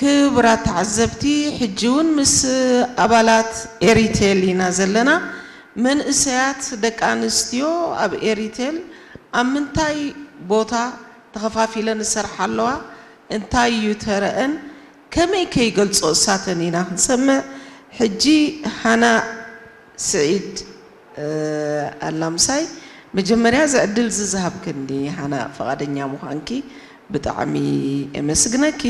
ክቡራት ተዓዘብቲ፣ ሕጂ እውን ምስ ኣባላት ኤሪቴል ኢና ዘለና። መንእሰያት ደቂ ኣንስትዮ ኣብ ኤሪቴል ኣብ ምንታይ ቦታ ተኸፋፊለን ይሰርሓ ኣለዋ? እንታይ እዩ ተረአን? ከመይ ከ ይገልጾ እሳተን ኢና ክንሰምዕ። ሕጂ ሃና ስዒድ ኣላ ምሳይ። መጀመርያ እዚ ዕድል እዚ ዝሃብክኒ ሃና፣ ፈቓደኛ ምዃንኪ ብጣዕሚ የመስግነኪ።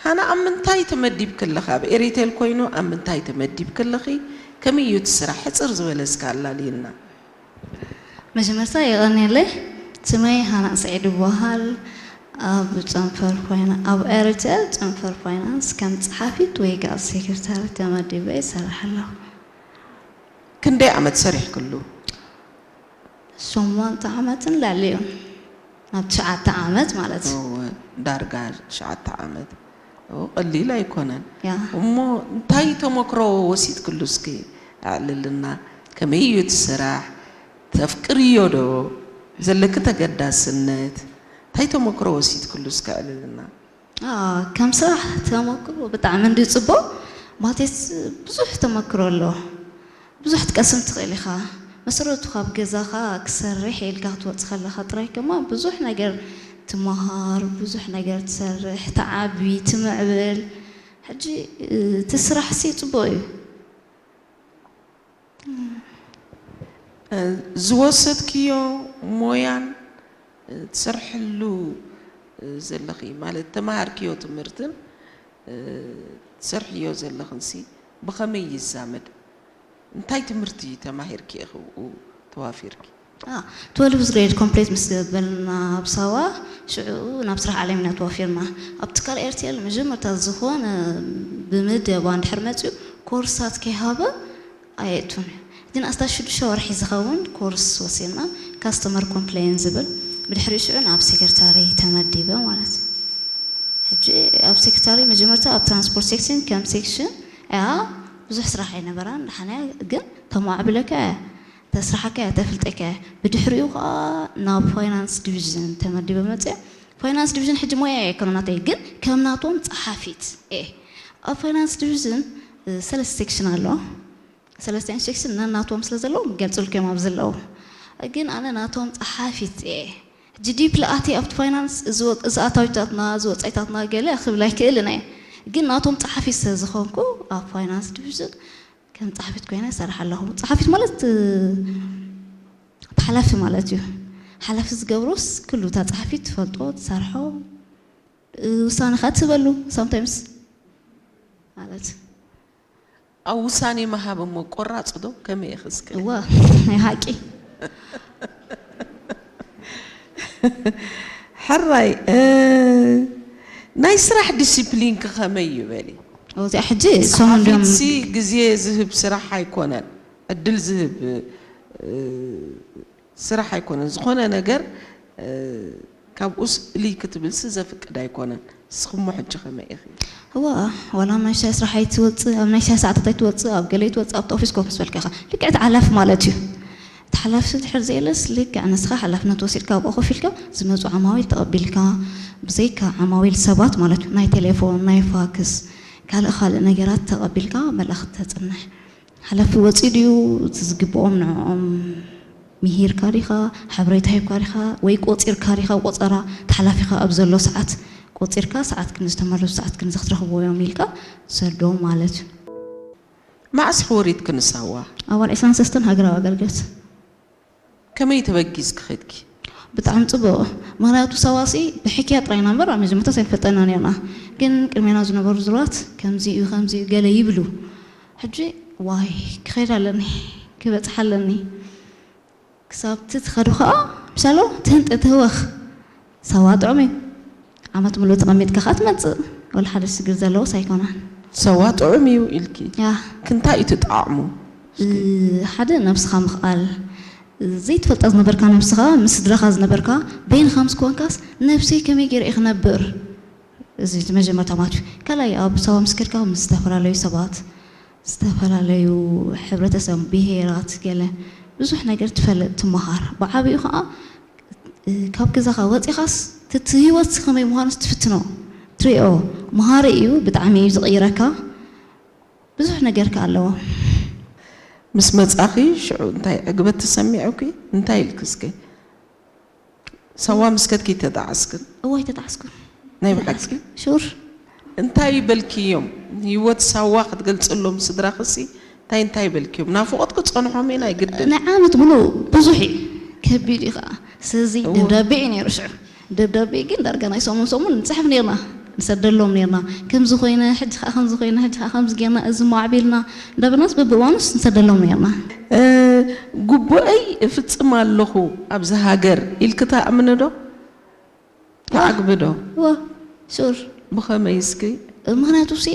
ሃና፣ ኣብ ምንታይ ተመዲብኪ ኣለኺ? ኣብ ኤሪቴል ኮይኑ ኣብ ምንታይ ተመዲብኪ ኣለኺ? ከመይ እዩ እቲ ስራሕ? ሕጽር ዝበለ እስከ ኣላልይልና። መጀመርታ የቐንየለይ። ስመይ ሃና ስዒድ ይበሃል። ኣብ ጨንፈር ፋይና-፣ ኣብ ኤሪቴል ጨንፈር ፋይናንስ ከም ጸሓፊት ወይ ከዓ ሴክሬታሪ ተመዲበ ይሰርሕ ኣለኹ። ክንደይ ዓመት ሰሪሕክሉ? ሸሞንተ ዓመትን ልዕሊኡን፣ ናብ ትሽዓተ ዓመት ማለት እዩ። እወ፣ ዳርጋ ትሽዓተ ዓመት። እወ፣ ቀሊል ኣይኮነን። ያ። እሞ እንታይ ተመክሮ ወሲድክሉ እስኪ ኣዕልልና? ከመይ እዩ እቲ ስራሕ? ተፍቅርዮ ዶ? ዘለኪ ተገዳስነት? እንታይ ተመክሮ ወሲድክሉ እስኪ ኣዕልልና? ኣዎ፣ ከም ስራሕ ተመክሮ ብጣዕሚ እንድዩ ጽቡቕ። ማለትስ ብዙሕ ተመክሮ ኣሎ። ብዙሕ ትቀስም ትኽእል ኢኻ። መሰረቱ ካብ ገዛኻ ክሰርሕ ኢልካ ክትወጽእ ከለኻ ጥራይ ከማ ብዙሕ ነገር ትመሃር፣ ብዙሕ ነገር ትሰርሕ፣ ትዓቢ፣ ትምዕብል። ሕጂ እቲ ስራሕሲ ጽቡቕ እዩ። እ፣ ዝወሰድክዮ ሞያን፣ እ፣ ትሰርሕሉ፣ እ፣ ዘለኺ ማለት ተማሃርክዮ ትምህርትን፣ እ፣ ትሰርሕዮ ዘለኽንሲ ብኸመይ ይዛመድ? እንታይ ትምህርቲ ተማሂርኪ ኢኺ ብኡ ተዋፊርኪ? አ፣ ትወልቭዝ ግሬድ ኮምፕሌት ምስ ገበልና ኣብ ሳዋ፣ ሽዑ ናብ ስራሕ ዓለም ኢና ተዋፊርና። ኣብ ትካል ኤርቴል መጀመርታ ዝኾነ ብምደባ እንድሕር መፅዩ ኮርሳት ከይሃበ ኣየእቱን እዩ። ግን ኣስታት ሽዱሽተ ወርሒ ዝኸውን ኮርስ ወሲድና፣ ካስተመር ኮምፕሌን ዝብል። ብድሕሪኡ ሽዑ ናብ ሴክሬታሪ ተመዲበ ማለት እዩ። ሕጂ ኣብ ሴክሬታሪ መጀመርታ ኣብ ትራንስፖርት ሴክሽን ከም ሴክሽን እያ፣ ብዙሕ ስራሕ ኣይነበራን። ደሓን እያ ግን ተማዕብለካ እያ፣ ተስርሓካ እያ፣ ተፍልጠካ እያ። ብድሕሪኡ ከዓ ናብ ፋይናንስ ዲቪዥን ተመዲበ መፅየ። ፋይናንስ ዲቪዥን ሕጂ ሞያ ኣይኮነ ናተይ፣ ግን ከም ናቶም ፀሓፊት እየ። ኣብ ፋይናንስ ዲቪዥን፣ እ፣ ሰለስተ ሴክሽን ኣሎ። ሰለስተ ሴክሽን ነናቶም ስለ ዘለዉ ክገልፅልኩም እዮም ኣብዚ ዘለዉ። ግን ኣነ ናቶም ፀሓፊት እየ። ሕጂ ዲፕሊ ኣትየ ኣብቲ ፋይናንስ እዚ ወ-፣ እዚ ኣታዊታትና፣ እዚ ወፃኢታትና ገለ ክብል ኣይክእልን እየ። ግን ናቶም ፀሓፊት ስለ ዝኾንኩ ኣብ ፋይናንስ ዲቪዥን ከም ጸሓፊት ኮይነ እሰርሕ ኣለኹ። ጸሓፊት ማለት፣ እ፣ እቲ ሓላፊ ማለት እዩ። ሓላፊ ዝገብሮስ ኩሉ እታ ጸሓፊት ትፈልጦ፣ ትሰርሖ፣ እ፣ ውሳነ ኸኣ ትህበሉ ሳምታይምስ ማለት። ኣብ ውሳኔ ምሃብ እሞ ቆራጽ ዶ? ከመይ ኢኺ እስከ? እወ፣ ናይ ሓቂ። ሕራይ፣ እ፣ ናይ ስራሕ ዲሲፕሊንኪ ከመይ እዩ በሊ? እዚኣ ሕጂ እሶም እንድዮም ጸሓፊትሲ ግዜ ዝህብ ስራሕ ኣይኮነን፣ ዕድል ዝህብ፣ እ፣ ስራሕ ኣይኮነን። ዝኾነ ነገር፣ እ፣ ካብኡ ስእሊ ክትብልሲ ዘፍቅድ ኣይኮነን። ንስኺ እሞ ሕጂ ከመይ ኢኺ? እዋ፣ ዋላ ኣብ ናይ ሻሂ ስራሕ ኣይትወፅእ፣ ኣብ ናይ ሻሂ ሰዓታት ኣይትወፅእ፣ ኣብ ገለ ኣይትወፅእ፣ ኣብቲ ኦፊስ ኮፍ ምስ በልካ ኢኻ። ልክዕ እቲ ሓላፊ ማለት እዩ። እቲ ሓላፊ ድሕር ዘየለስ ልክዕ ንስኻ ሓላፍነት ወሲድካ ኣብኡ ኮፍ ኢልካ ዝመፁ ዓማዊል ተቐቢልካ፣ ብዘይካ ዓማዊል ሰባት ማለት እዩ፣ ናይ ቴሌፎን፣ ናይ ፋክስ፣ ካልእ ካልእ ነገራት ተቐቢልካ መልእኽቲ ተፅንሕ። ሓላፊ ወፂኡ ድዩ? እቲ ዝግብኦም ንዕኦም ምሂርካ ዲኻ? ሓበሬታ ሂብካ ዲኻ? ወይ ቆፂርካ ዲኻ? ቆፀራ እቲ ሓላፊኻ ኣብ ዘሎ ሰዓት ቆፂርካ፣ ሰዓት ክንዚ ተመረሱ፣ ሰዓት ክንዚ ክትረኽብዎ እዮም ኢልካ ሰዶም ማለት እዩ። መዓስ ሕወሪትኪ ንሳዋ? ኣዋል ዕስራን ሰለስተን ሃገራዊ ኣገልግሎት። ከመይ ተበጊዝኪ ኸድኪ? ብጣዕሚ ጽቡቕ። ምኽንያቱ ሳዋሲ ብሕክያ ጥራይ ኢና እምበር ኣብ መጀመርታ ኣይንፈልጠና ነርና። ግን ቅድሜና ዝነበሩ ዙራት ከምዚ እዩ፣ ከምዚ እዩ ገለ ይብሉ። ሕጂ ዋይ ክኸይድ ኣለኒ፣ ክበጽሕ ኣለኒ። ክሳብ እቲ ትኸዱ ኸኣ ምሻሎ ትህንጠ ትህወኽ። ሳዋ ጥዑም እዩ። ዓመት ሙሉእ ተቐሚጥካ ኸኣ ትመጽእ። ወላ ሓደ ሽግር ዘለዎስ ኣይኮነን። ሳዋ ጥዑም እዩ ኢልኪ። ያ። ክንታይ እዩ እቲ ጣዕሙ? እ፣ ሓደ ነብስኻ ምኽኣል። ዘይትፈልጣ ዝነበርካ ነብስኻ፣ ምስ ስድራኻ ዝነበርካ፣ በይንኻ ምስ ኮንካስ ነብሰይ ከመይ ገይረ እየ ክነብር? እዚ እቲ መጀመርታ ማለት እዩ። ካልኣይ ኣብ ሳዋ ምስ ከድካ ምስ ዝተፈላለዩ ሰባት፣ ዝተፈላለዩ ሕብረተሰብ፣ ብሄራት፣ ገለ ብዙሕ ነገር ትፈልጥ፣ ትመሃር። ብዓቢኡ ኸዓ እ፣ ካብ ገዛኻ ወጺኻስ እቲ፣ እቲ ህይወት ከመይ ምዃኑስ ትፍትኖ፣ ትሪኦ። መሃሪ እዩ፣ ብጣዕሚ እዩ ዝቕይረካ። ብዙሕ ነገር ከ ኣለዎ። ምስ መጻኺ ሽዑ እንታይ ዕግበት ተሰሚዑኪ? እንታይ ኢልኪ እስከ? ሳዋ ምስ ከድኪ ተጣዓስክን? እዋይ ተጣዕስኩ። ናይ ብሓቂ? ሹር። እንታይ በልክዮም? ህይወት ሳዋ ክትገልጽሎም ስድራኽሲ እንታይ እንታይ በልክዮም? ናፍቖት ክጸንሖም ኢና ይግድን። ናይ ዓመት ሙሉእ ብዙሕ እዩ። ከቢድ እዩ ከዓ። ስለዚ እዎ። ደብዳቤ እዩ ነይሩ ሽዑ። ደብዳቤ ግን ዳርጋ ናይ ሰሙን ሰሙን ንጽሕፍ ነርና፣ ንሰደሎም ነርና። ከምዚ ኮይነ፣ ሕጂ ከዓ ከምዚ ኮይነ፣ ሕጂ ከዓ ከምዚ ጌርና፣ እዚ ማዕቢልና እንዳበልናስ በብእዋኑስ ንሰደሎም ነርና። እ፣ ግቡአይ እፍጽም ኣለኹ ኣብዚ ሃገር ኢልኪ ትኣምኒ ዶ? ትዓግቢ ዶ? ዋ ሹር። ብኸመይ እስኪ? ምክንያቱ ሲ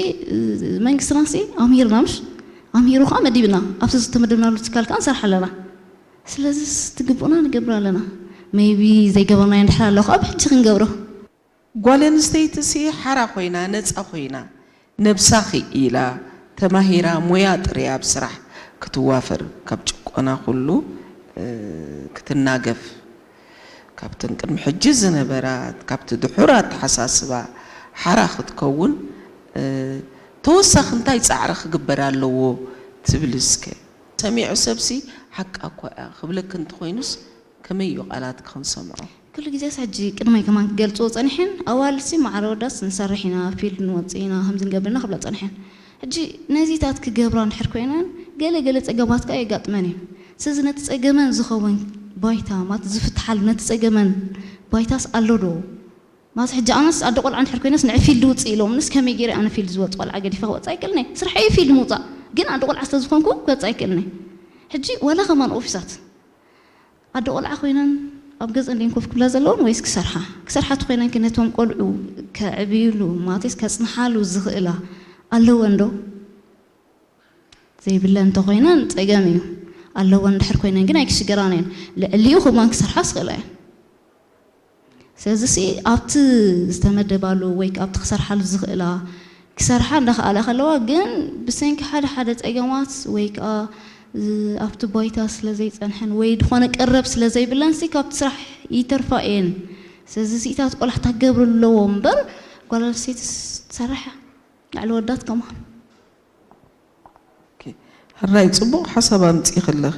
መንግስትና ሲ ኣምሂርና ምሽ ኣምሂሩ ከዓ መዲብና ኣብቲ ዝተመደብናሉ ትካል ከዓ ንሰርሕ ኣለና። ስለዚ ትግብኡና ንገብር ኣለና። ሜቢ ዘይገበርናዮ እንድሕር ኣሎ ከዓ ብሕጂ ክንገብሮ። ጓል ኣንስተይቲ ሲ ሓራ ኮይና ነፃ ኮይና ነብሳ ክኢላ ተማሂራ ሞያ ጥርያ ኣብ ስራሕ ክትዋፈር ካብ ጭቆና ኩሉ ክትናገፍ ካብተን ቅድሚ ሕጂ ዝነበራ ካብቲ ድሑር ኣተሓሳስባ ሓራ ክትከውን ተወሳኺ እንታይ ፃዕሪ ክግበር ኣለዎ ትብሊ እስከ? ሰሚዑ ሰብሲ ሓቃ እኮ እያ ክብለኪ እንተኾይኑስ ከመይ እዩ ቃላትኪ ክንሰምዖ? ኩሉ ግዜስ ሕጂ ቅድመይ ከማን ክገልፅዎ ፀኒሐን ኣዋልድሲ ማዕረ ወዳስ ንሰርሕ ኢና ፊልድ ንወፅእ ኢና ከምዚ ንገብር ኢና ክብላ ፀኒሐን። ሕጂ ነዚታት ክገብራ እንድሕር ኮይነን ገለ ገለ ፀገማት ከዓ የጋጥመን እዩ። ስለዚ ነቲ ፀገመን ዝኸውን ባይታ ማለት ዝፍትሓሉ ነቲ ፀገመን ባይታስ ኣሎ ዶ? ማለት ሕጂ ኣነስ ኣደ ቆልዓ እንድሕር ኮይነስ ንዒ ፊልድ ውፅእ ኢሎምንስ ከመይ ገይረ ኣነ ፊልድ ዝወፅ ቆልዓ ገዲፈ ክወፅእ ኣይክእልን እየ። ስርሐይ እዩ ፊልድ ምውፃእ ግን ኣደ ቆልዓ ስለዝኾንኩ ክወፅእ ኣይክእልን እየ። ሕጂ ዋላ ከማን ኦፊሳት ኣደ ቆልዓ ኮይነን ኣብ ገዝአን ድየን ኮፍ ክብላ ዘለወን ወይስ ክሰርሓ? ክሰርሓ ተኮይነን ከ ነቶም ቆልዑ ከዕብዩሉ ማለትስ ከፅንሓሉ ዝኽእላ ኣለወን ዶ? ዘይብለን እንተኾይነን ፀገም እዩ። ኣለወን እንድሕር ኮይነን ግን ኣይክሽገራን እየን። ልዕሊኡ ከማን ክሰርሓ ዝኽእላ እየን። ስለዚ ሲ ኣብቲ ዝተመደባሉ ወይ ኣብቲ ክሰርሓሉ ዝኽእላ ክሰርሓ እንዳኸኣላ ከለዋ ግን ብሰንኪ ሓደ ሓደ ፀገማት ወይ ከዓ ኣብቲ ባይታ ስለ ዘይፀንሐን ወይ ዝኾነ ቀረብ ስለ ዘይብለን ሲ ካብቲ ስራሕ ይተርፋ እየን። ስለዚ ሲኢታት ቆላሕታ ክገብሩ ኣለዎ እምበር ጓል ኣንስተይቲ ትሰርሕ ላዕሊ ወዳት ከማን ሕራይ ፅቡቕ ሓሳብ ኣምፂእኺ ኣለኺ።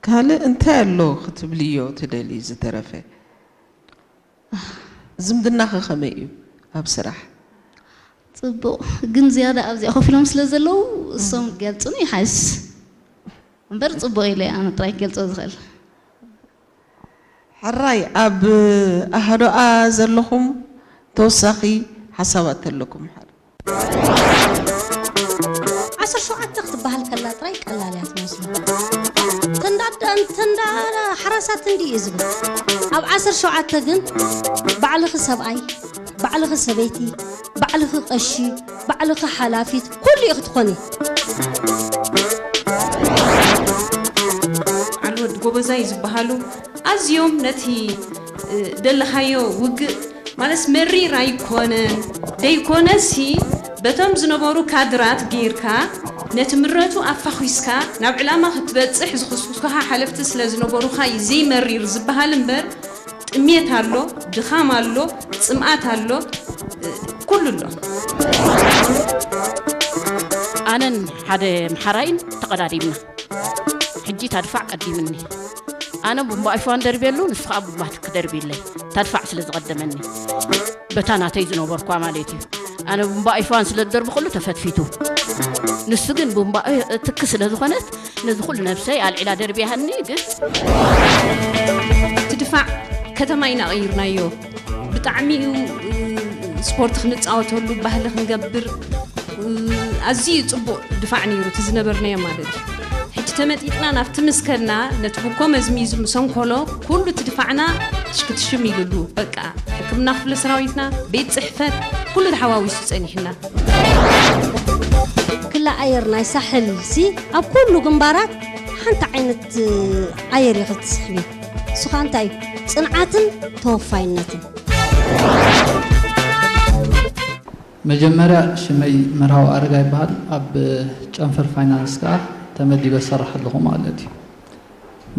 ካልእ እንታይ ኣሎ ክትብልዮ ትደሊ ዝተረፈ? ዝምድናኸ ከመይ እዩ ኣብ ስራሕ? ፅቡቕ ግን ዝያዳ ኣብዚኣ ኮፍ ኢሎም ስለ ዘለዉ እሶም ገልፁኒ ይሓይሽ እምበር ፅቡቕ ኢለ ኣነ ጥራይ ክገልፆ ዝኽእል። ሕራይ ኣብ ኣህዶኣ ዘለኹም ተወሳኺ ሓሳባት ተለኩም ሓር ዓሰርተ ሸውዓተ ክትበሃል ከላ ጥራይ ቀላል እያ ትመስሎ። ተንዳ ተንዳ ሓራሳት እንዲ እዩ ዝብል። ኣብ ዓሰርተ ሸውዓተ ግን ባዕልኺ ሰብኣይ፣ ባዕልኺ ሰበይቲ፣ ባዕልኺ ቀሺ፣ ባዕልኺ ሓላፊት ኩሉ ኢኺ ትኾኒ። ዓልወድ ጎበዛይ ዝበሃሉ ኣዝዮም ነቲ ደለኻዮ ውግእ ማለትስ መሪር ኣይኮነን ደይኮነሲ በቶም ዝነበሩ ካድራት ገይርካ ነቲ ምረቱ ኣፋኺስካ ናብ ዕላማ ክትበፅሕ ዝኹስኩስካ ሓለፍቲ ስለ ዝነበሩኻ እዩ ዘይመሪር ዝበሃል እምበር ጥሜት ኣሎ፣ ድኻም ኣሎ፣ ፅምኣት ኣሎ፣ ኩሉ ኣሎ። ኣነን ሓደ ምሓራይን ተቐዳዲምና። ሕጂ ታድፋዕ ቀዲምኒ። ኣነ ቡምባ ኣይፋን ደርብየሉ፣ ንሱ ከዓ ቡምባ ክደርብይለይ። ታድፋዕ ስለ ዝቐደመኒ። በታ ናተይ ዝነበርኳ ማለት እዩ። ኣነ ቡምባ ኣይፋን ስለ ዝደርቢ ኩሉ ተፈትፊቱ። ንሱ ግን ቡምባ ትኪ ስለ ዝኾነት ነዚ ኩሉ ነብሰይ ኣልዒላ ደርብያሃኒ ግን እቲ ድፋዕ ከተማ ኢና ቀይርናዮ። ብጣዕሚ እዩ ስፖርት ክንፃወተሉ ባህሊ ክንገብር ኣዝዩ ፅቡቕ ድፋዕ ነይሩ እቲ ዝነበርናዮ ማለት እዩ። ሕጂ ተመጢጥና ናብቲ ምስ ከድና ነቲ ብኮ መዝሚዙ ምሰንኮሎ ኩሉ እቲ ድፋዕና ትሽክትሽም ኢሉሉ በቃ ሕክምና ክፍለ ሰራዊትና ቤት ፅሕፈት ኩሉ ተሓዋዊሱ ፀኒሕና። ክላ ኣየር ናይ ሳሕል ሲ ኣብ ኩሉ ግንባራት ሓንቲ ዓይነት ኣየር ኢኺ ትስሕቢ። ንሱ ኸኣ እንታይ እዩ? ጽንዓትን ተወፋይነትን። መጀመርያ ሽመይ መርሃዊ ኣረጋ ይበሃል። ኣብ ጨንፈር ፋይናንስ ከኣ ተመዲበ ዝሰርሕ ኣለኹ ማለት እዩ።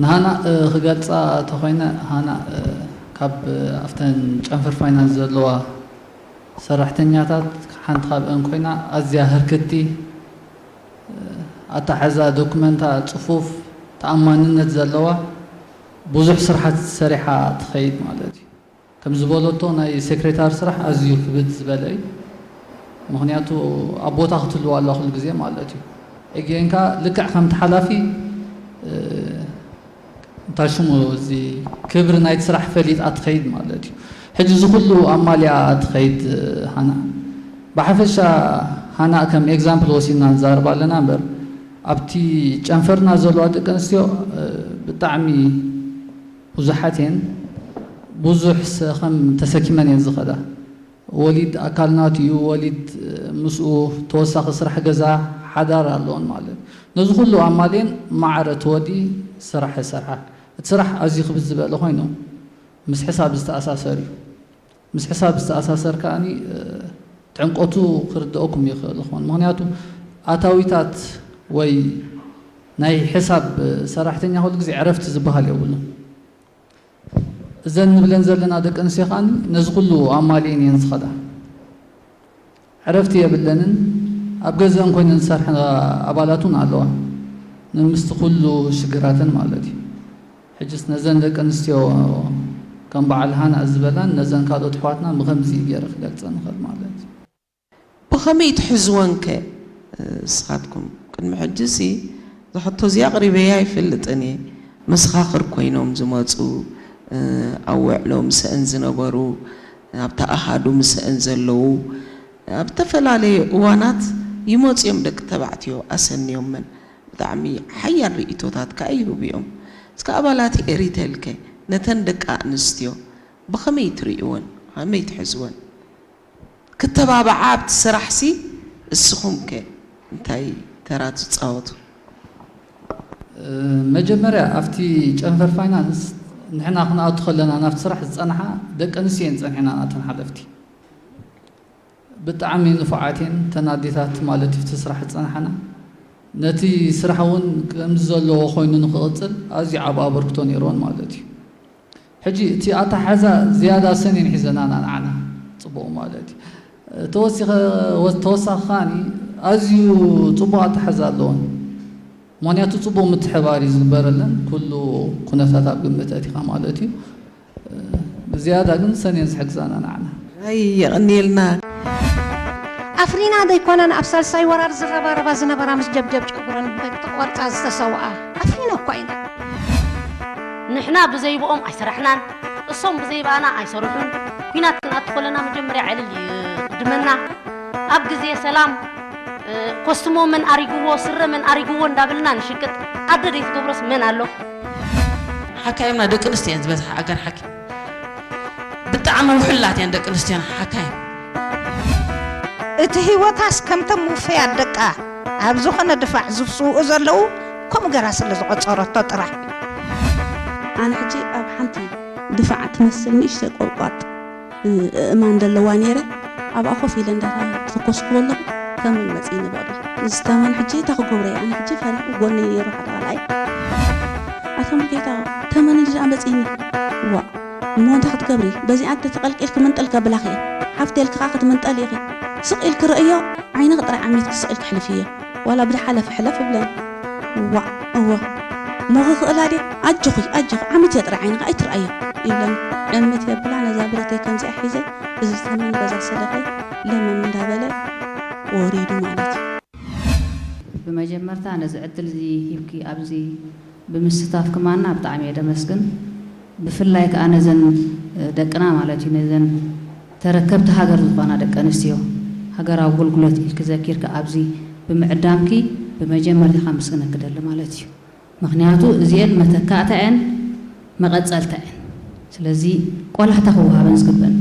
ንሃና ክገልጻ ተኾይነ ሃና ካብ ኣብተን ጨንፈር ፋይናንስ ዘለዋ ሰራሕተኛታት ሓንቲ ካብአን ኮይና ኣዝያ ህርክቲ፣ ኣተሓዛ ዶክመንታ ጽፉፍ፣ ተኣማንነት ዘለዋ፣ ብዙሕ ስራሓት ሰሪሓ ትኸይድ ማለት እዩ። ከም ዝበለቶ ናይ ሴክሬታሪ ስራሕ ኣዝዩ ክብድ ዝበለ እዩ። ምኽንያቱ ኣብ ቦታ ክትህልዋ ኣለዋ ኩሉ ግዜ ማለት እዩ። እጌንካ ልክዕ ከምቲ ሓላፊ እንታይ ሽሙ እዚ ክብሪ ናይቲ ስራሕ ፈሊጣ ትኸይድ ማለት እዩ። ሕጂ እዚ ኩሉ ኣማሊኣ ትኸይድ ሃና ብሓፈሻ ሃና ከም ኤግዛምፕል ወሲድና ንዛረብ ኣለና እምበር ኣብቲ ጨንፈርና ዘለዋ ደቂ ኣንስትዮ ብጣዕሚ ብዙሓት እየን። ብዙሕ ሰኸም ተሰኪመን እየን ዝኸዳ። ወሊድ ኣካል ናቱ እዩ። ወሊድ ምስኡ ተወሳኺ ስራሕ ገዛ ሓዳር ኣለዎን ማለት እዩ። ነዚ ኩሉ ኣማልየን ማዕረ እቲ ወዲ ስራሕ ይሰርሓ። እቲ ስራሕ ኣዝዩ ክብድ ዝበለ ኮይኑ ምስ ሕሳብ ዝተኣሳሰር እዩ። ምስ ሕሳብ ዝተኣሳሰር ከኣኒ ጭንቀቱ ክርድኦኩም ይኽእል ይኸውን። ምኽንያቱ ኣታዊታት ወይ ናይ ሕሳብ ሰራሕተኛ ኩሉ ግዜ ዕረፍቲ ዝበሃል የብሉን። እዘን ንብለን ዘለና ደቂ ኣንስትዮ ከኣ ነዚ ኩሉ ኣማሊእን እየን ዝኸዳ። ዕረፍቲ የብለንን። ኣብ ገዝአን ኮይነን ዝሰርሐ ኣባላት እውን ኣለዋ። ንምስቲ ኩሉ ሽግራተን ማለት እዩ። ሕጅስ ነዘን ደቂ ኣንስትዮ ከም በዓል ሃና ዝበላን ነዘን ካልኦት ኣሕዋትና ብኸምዚ ገይረ ክገልጸን እኽእል ማለት እዩ። ብኸመይ ትሕዝወንከ ንስኻትኩም? ቅድሚ ሕጂ ሲ ዝሕቶ እዚ ኣቕሪበያ ኣይፈልጥን እየ። መሰኻኽር ኮይኖም ዝመፁ፣ ኣብ ውዕሎ ምስአን ዝነበሩ፣ ኣብታ ኣሃዱ ምስአን ዘለዉ፣ ኣብ ዝተፈላለየ እዋናት ይመፁ እዮም ደቂ ተባዕትዮ ኣሰንዮመን። ብጣዕሚ ሓያል ርእይቶታት ከዓ ይህቡ እዮም። እስከ ኣባላት ኤሪቴልከ ነተን ደቂ ኣንስትዮ ብኸመይ ትርእይወን? ከመይ ትሕዝወን? ክተባብዓ ኣብቲ ስራሕሲ እስኹም ከ እንታይ ተራ ትፃወቱ? መጀመርያ ኣብቲ ጨንፈር ፋይናንስ ንሕና ክንኣቱ ከለና ናብቲ ስራሕ ዝፀንሓ ደቂ ኣንስትዮ እየን ፀኒሐና ናተን ሓለፍቲ ብጣዕሚ ንፉዓት እየን ተን ኣዴታት ማለት እዩ እቲ ስራሕ ዝፀንሓና ነቲ ስራሕ እውን ከምዚ ዘለዎ ኮይኑ ንክቕፅል ኣዝዩ ዓብ ኣበርክቶ ነይርወን ማለት እዩ ሕጂ እቲ ኣተሓሕዛ ዝያዳ ሰኔን ሒዘናና ንዓና ፅቡቕ ማለት እዩ ተወሲኸ ተወሳኺ ከዓኒ ኣዝዩ ፅቡቕ ኣተሓሕዛ ኣለዎን ምክንያቱ ፅቡቕ ምትሕባር እዩ ዝግበረለን ኩሉ ኩነታት ኣብ ግምት ኣቲኻ ማለት እዩ ብዝያዳ ግን ሰኔን ዝሕግዛና ንዓና የቕንየልና ኣፍሪና ደይኮነን ኣብ ሳልሳይ ወራር ዝረባረባ ዝነበራ ምስ ጀብጀብ ጨጉረን ተቆርፃ ዝተሰውኣ ኣፍሪና እኳ ኢና ንሕና ብዘይብኦም ኣይሰራሕናን እሶም ብዘይብኣና ኣይሰርሑን ኲናት ክንኣቱ ከለና መጀመርያ ዕልል ይቕድመና ኣብ ግዜ ሰላም ኮስትሞ መን ኣሪግዎ ስረ መን ኣሪግዎ እንዳበልና ንሽቅጥ ኣደ ደይትገብሮስ መን ኣሎ ሓካይምና ደቂ ኣንስትዮ እየን ዝበዝሓ ኣገር ሓኪም ብጣዕሚ ውሕላት እየን ደቂ ኣንስትዮና ሓካይም እቲ ህይወታስ ከምቶም ውፉያት ደቃ ኣብ ዝኾነ ድፋዕ ዝስውኡ ዘለዉ ከምኡ ገራ ስለ ዝቖጸረቶ ጥራሕ። ኣነ ሕጂ ኣብ ሓንቲ ድፋዕ ትመስል ንእሽተይ ቆርቋጥ እእማን ዘለዋ ነይረ ኣብኣ ኮፍ ኢለ እንዳተኮስኩ ከለኹ ተመን መፅእኒ በቕሊ እዚ ተመን ሕጂ እንታይ ክገብሮ እየ ኣነ ሕጂ ፈሪሑ ጎነይ ነይሩ ሓደ ካልኣይ ኣቶም ጌታ ተመን እንጂ ደኣ መፅእኒ ዋእ እሞ እንታይ ክትገብሪ በዚኣ ተተቐልቂልኪ መንጠል ከብላኺ እየ ሓፍተይ ኢልኪ ከዓ ክትምንጠል ኢኺ ስቕ ኢልኪ ርእዮ ዓይንኺ ጥራይ ዓሚትኪ ስቕ ኢልኪ ሕልፍዮ ዋላ ብዝሓለፈ ሕለፍ እብለን ዋእ እወ እሞ ክኽእላ ድየ ኣጆኺ ኣጆኺ ዓሚትዮ ጥራይ ዓይንኺ ኣይትርኣዮ ይብለኒ ዕምት የብላ ነዛ ብረተይ ከምዚኣ ሒዘ እዚ ዝተመን በዛ ሰደፈይ ለመም እንዳበለ ወሪዱ ማለት እዩ ብመጀመርታ ነዚ ዕድል እዚ ሂብኪ ኣብዚ ብምስታፍ ክማና ብጣዕሚ እየ ደመስግን ብፍላይ ከዓ ነዘን ደቅና ማለት እዩ ነዘን ተረከብቲ ሃገር ዝኾና ደቂ ኣንስትዮ ሃገራዊ ኣገልግሎት ኢልኪ ዘኪርኪ ኣብዚ ብምዕዳምኪ ብመጀመርታ ከመስግነኪ ደሊ ማለት እዩ ምኽንያቱ እዚኤን መተካእታ እየን መቐፀልታ እየን ስለዚ ቆላሕታ ክወሃበን ዝግበን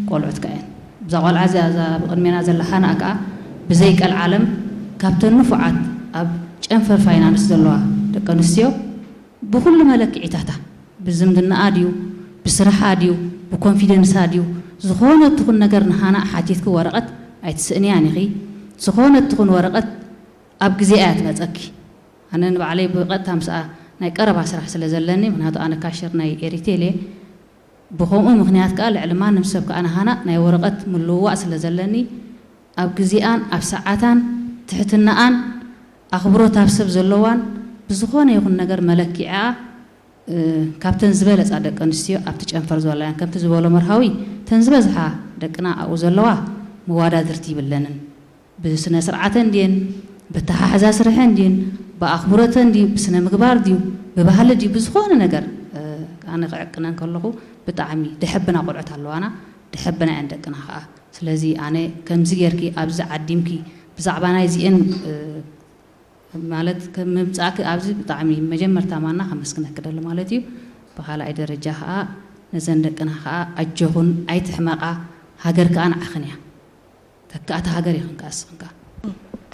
ቆልዑት ከ እየን እዛ ቆልዓ እዚኣ እዛ ብቕድሜና ዘላ ሃና ከኣ ብዘይ ቀልዓለም ካብተን ንፉዓት ኣብ ጨንፈር ፋይናንስ ዘለዋ ደቂ ኣንስትዮ ብኹሉ መለክዒታታ ብዝምድናኣ ድዩ ብስራሓ ድዩ ብኮንፊደንሳ ድዩ ዝኾነ ትኹን ነገር ንሃና ሓቲትኪ ወረቐት ኣይትስእንያን ኢኺ ዝኾነ ትኹን ወረቐት ኣብ ግዜ እያ ትመፀኪ ኣነ ንባዕለይ ብቐጥታ ምስኣ ናይ ቀረባ ስራሕ ስለ ዘለኒ ምክንያቱ ኣነ ካሸር ናይ ኤሪቴል እየ ብኸምኡ ምኽንያት ከኣ ልዕሊ ማንም ሰብ ከኣ ንሃና ናይ ወረቐት ምልውዋጥ ስለ ዘለኒ፣ ኣብ ግዜኣን ኣብ ሰዓታን ትሕትናኣን ኣኽብሮት ኣብ ሰብ ዘለዋን ብዝኾነ ይኹን ነገር መለኪዕኣ፣ እ፣ ካብተን ዝበለጻ ደቂ ኣንስትዮ ኣብቲ ጨንፈር ዘለዋን ከምቲ ዝበሎ መርሃዊ እተን ዝበዝሓ ደቅና ኣብኡ ዘለዋ መዋዳድርቲ ይብለንን። ብስነ ስርዓተን ድየን፣ በተሓሕዛ ስርሐን ድየን፣ ብኣኽብሮተን ድዩ፣ ብስነ ምግባር ድዩ፣ ብባህሊ ድዩ፣ ብዝኾነ ነገር፣ እ፣ ኣነ ክዕቅነን ከለኹ ብጣዕሚ ደሐብና ቆልዑት ኣለዋና፣ ደሐብና እየን ደቅና ኸኣ። ስለዚ ኣነ ከምዚ ጌርኪ ኣብዚ ዓዲምኪ ብዛዕባ ናይዚኤን፣ እ፣ ማለት ከም ምምጻእኪ ኣብዚ ብጣዕሚ መጀመርታ ማና ከመስግነኪ ደሊ ማለት እዩ። ብኻልኣይ ደረጃ ኸኣ ነዘን ደቅና ኸኣ ኣጆኹን ኣይትሕመቓ፣ ሃገር ከኣ ንዓኽን እያ። ተካእቲ ሃገር ኢኽን ከኣ እስኽን ከኣ።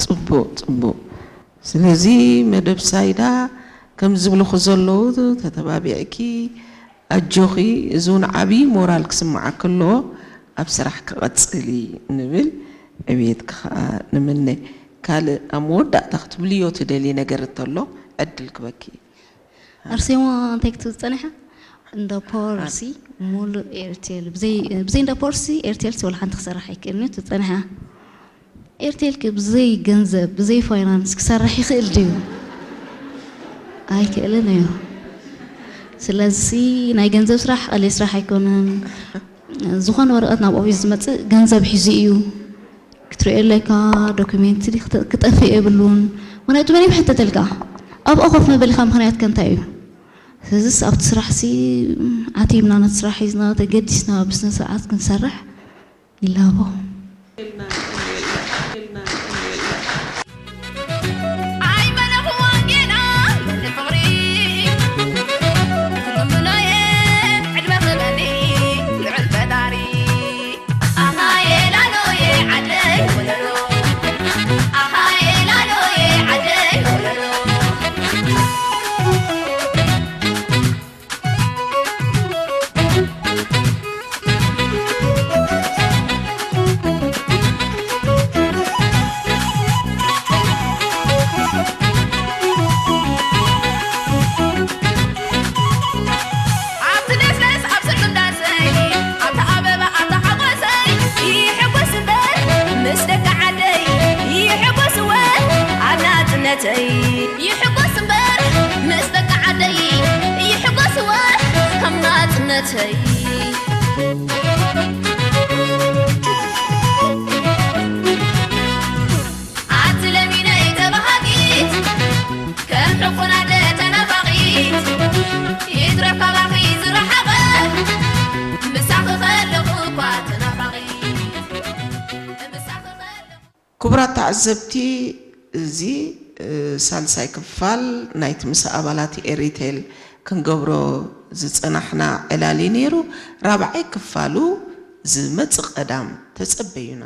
ጽቡቕ፣ ጽቡቕ። ስለዚ መደብ ሳይዳ ከም ዝብልኹ ዘለዉ ተተባቢዕኪ፣ ኣጆኺ፣ እዚ እውን ዓብዪ ሞራል ክስምዓኪ ኣለዎ፣ ኣብ ስራሕ ክቐጽል እዩ ንብል፣ ዕብየትኪ ከኣ ንምነ። ካልእ ኣብ መወዳእታ ክትብልዮ ትደልዪ ነገር እንተሎ ዕድል ክበኪ። ኣርሴማ እንታይ ክትብል ዝጸኒሓ? እንዳ ፖርሲ ሙሉእ ኤርቴል። ብዘይ፣ ብዘይ እንዳ ፖርሲ ኤርቴል ወላ ሓንቲ ክሰርሕ ኣይክእልን እዩ ትብል ዝጸኒሓ። ኤርቴል ከ ብዘይ ገንዘብ፣ ብዘይ ፋይናንስ ክሰርሕ ይኽእል ድዩ? ኣይክእልን እዩ። ስለዚ ናይ ገንዘብ ስራሕ ቀሊል ስራሕ ኣይኮነን። ዝኾነ ወረቐት ናብ ኦፊስ ዝመጽእ ገንዘብ ሒዙ እዩ። ክትርእየለካ ዶክሜንት ክጠፍእ የብሉን። ምክንያቱ መን ይሕተተልካ? ኣብኣ ኮፍ መበሊኻ ምክንያትካ እንታይ እዩ? ስለዚስ ኣብቲ ስራሕሲ ዓቲብና ነቲ ስራሕ ሒዝና ተገዲስና ብስነ ስርዓት ክንሰርሕ ይላቦ። ኣይበለኽዋን ጌና ልዕሊ ፍቕሪ ትልምኖ እየ ዕድመ ክበኒ ልዑል ፈጣሪ። ኣሃየ ላሎየ ዓደይ ወለሎ፣ ኣሃየ ላሎየ ዓደይ ወለሎ። ኣብቲ ደስደስ ኣብ ስርግዳሰይ ኣብቲ ኣበባ ኣብቲ ሓጎሰይ ይሕጎስ እምበር ምስ ደቂ ዓደይ ይሕጎስ እወ ኣብ ናጽነተይ ይሕጎስ እምበር ምስ ደቂ ዓደይ ይሕጎስ እወ ኣብ ናጽነተይ። ኣቲ ለሚነይ ተባሃጊት ከም ሕፉን ኣደ ተናፋቒት ይትረፍ ካባኺ ዝረሓቐ ምሳኺ ከለኹ እኳ ተናፋቒት ምሳኺ ከለኹ። ክቡራት ተዓዘብቲ፣ እዚ፣ እ፣ ሳልሳይ ክፋል ናይቲ ምስ ኣባላት ኤሪቴል ክንገብሮ ዝጸናሕና ዕላል እዩ ነይሩ። ራብዓይ ክፋሉ ዝመጽእ ቀዳም ተጸበዩና።